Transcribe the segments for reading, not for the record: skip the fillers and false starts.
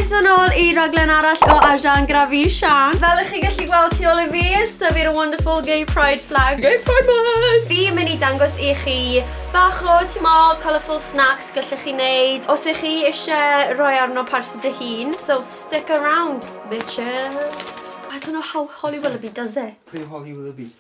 Croeso nôl i raglen arall o Ajan gyda fi, Sian. Fel ych chi gallu gweld tu ôl i fi, ysda fi'r wonderful Gay Pride flag. Gay Pride Month! Fi'n mynd i dangos i chi bach o, t'mo, colourful snacks gallech chi wneud os ych chi eisiau rhoi arno parti dy hun. So stick around, bitches. I don't know how Holly Willoughby does it. Pwy yw Holly Willoughby?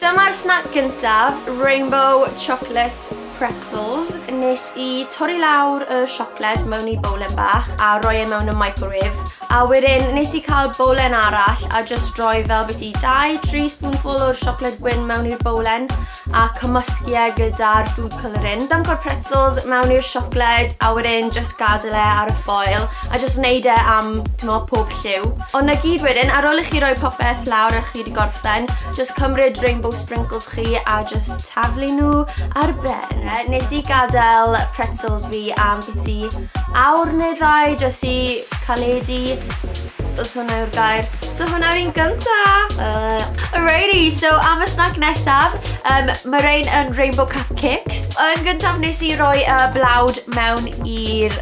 Dyma'r snack gyntaf, Rainbow Chocolate Pretzels. Nes i torri lawr y siocled mewn i bowlen bach a rhoi e mewn y microwave. A wedyn nes i cael bowlen arall a just rhoi fel byti 2-3 spoonful o'r siocled gwyn mewn i'r bowlen a cymysgu e gyda'r food colouring. Dunko'r pretzels mewn i'r siocled a wedyn just gadael e ar y foil a just neud e am, t'mo, pob lliw. Ond na gyd wedyn, ar ôl i chi roi popeth lawr a chi wedi gorffen, just cymryd rainbow sprinkles chi a just taflu nhw ar ben. Nes i gadael pretzels fi am byti awr neu ddau just i caledu, os hwnna yw'r gair. So hwnna yw'r un gynta. Alrighty, so am y snack nesaf, mae rhain yn rainbow cupcakes. Yn gyntaf nes i roi y blawd mewn i'r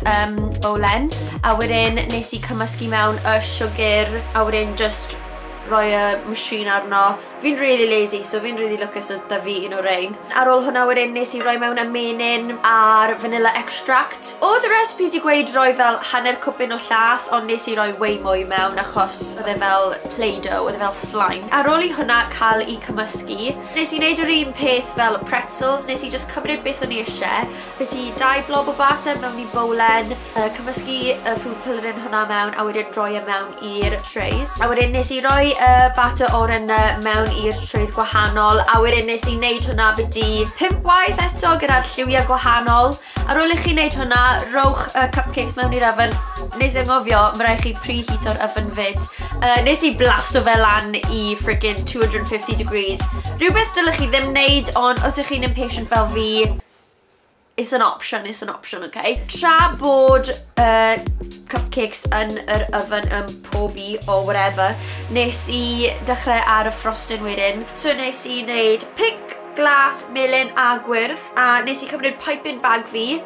bowlen, a wedyn nes i cymysgu mewn y siwgr, a wedyn just rhoi y machine arno. Fi'n really lazy, so fi'n really lwcus oedd 'da fi un o rein. Ar ôl hwnna wedyn nes i roi mewn y menyn a'r vanilla extract. Oedd y recipe di gweud roi fel hanner cwpyn o llath, ond nes i roi way mwy mewn achos oedd e fel Play-Doh, oedd e fel slime. Ar ôl i hwnna cael ei cymysgu, nes i wneud yr un peth fel pretzels, nes i just cymryd beth o'n i eisiau, byti 2 blob o batter mewn i bowlen, cymysgu y food colouring hwnna mewn, a wedyn rhoi e mewn i'r trays. A wedyn nes i roi y batter oren mewn i'r trays gwahanol, a wedyn nes i wneud hwnna byti 5 waith eto gyda'r lliwiau gwahanol. Ar ôl i chi wneud hwnna, rowch y cupcakes mewn i'r oven. Nes i anghofio, mae rhaid chi preheato'r oven fyd. Nes i blasto fe lan i friggin' 250 degrees. Rhywbeth dylech chi ddim wneud, ond os ych chi'n impatient fel fi, it's an option, it's an option, okay? Tra bod cupcakes yn yr oven yn pobi or whatever, nes i dechrau ar y frosting wedyn. So nes i wneud pink, glas, melyn a gwyrdd, a nes i cymryd piping bag fi,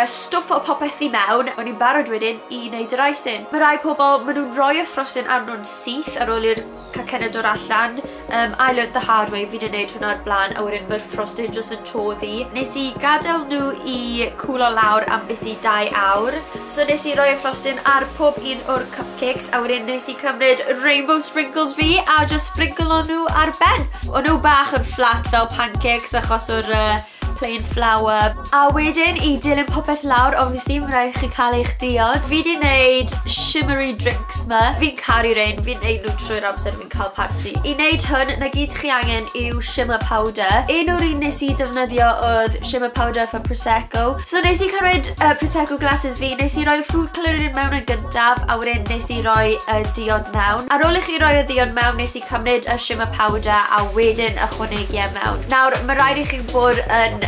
stwff o popeth i mewn, o'n i'n barod wedyn i wneud yr icing. Mae rai pobl, maen nhw'n rhoi y frosting arno'n syth ar ôl i'r cacennau dod allan. I learned the hard way, fi wedi gwneud hwnna o'r blaen, a wedyn mae'r frosting just yn toddi. Nes i gadael nhw i cwlo lawr am byti 2 awr. So nes i roi y frosting ar pob un o'r cupcakes, a wedyn nes i cymryd rainbow sprinkles fi a just sprinkle o nhw ar ben. O'n nhw bach yn flat fel pancakes achos o'r plain flour. A wedyn, i dilyn popeth lawr, obviously, mae rhaid i chi cael eich diod. Fi di wneud shimmery drinks ma. Fi'n caru rein, fi'n neud nhw trwy'r amser fi'n cael parti. I wneud hwn, na gyd chi angen yw shimmer powder. Un o'r un nes i defnyddio oedd shimmer powder for Prosecco. So nes i cymryd Prosecco glasses fi, nes i roi food colouring mewn yn gyntaf, a wedyn nes i roi y diod mewn. Ar ôl i chi roi y diod mewn, nes i cymryd y shimmer powder a wedyn ychwanegu e mewn. Nawr, mae rhaid i chi bod yn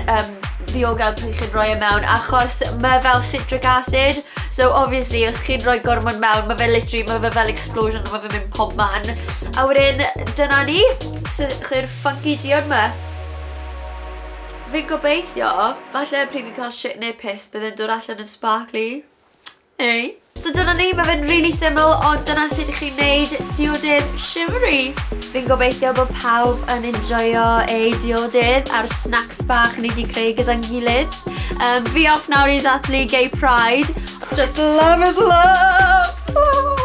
ddiogel pryd chi'n rhoi e mewn, achos mae fel citric acid, so obviously os chi'n rhoi gormod mewn, mae fe literally, mae fe fel explosion, mae fe'n mynd pob man. A wedyn, dyna ni, chi'r funky diod ma. Fi'n gobeithio, falle pryd fi'n cael shit neu piss, bydd e'n dod allan yn sparkly. Hey. So dyna ni, mae fe'n really syml, ond dyna sut chi'n neud diodydd shimmery. Fi'n gobeithio bod pawb yn enjoyo eu diodydd a'r snacks bach ni wedi creu gyda'n gilydd. Fi off nawr i ddathlu Gay Pride. Just love is love!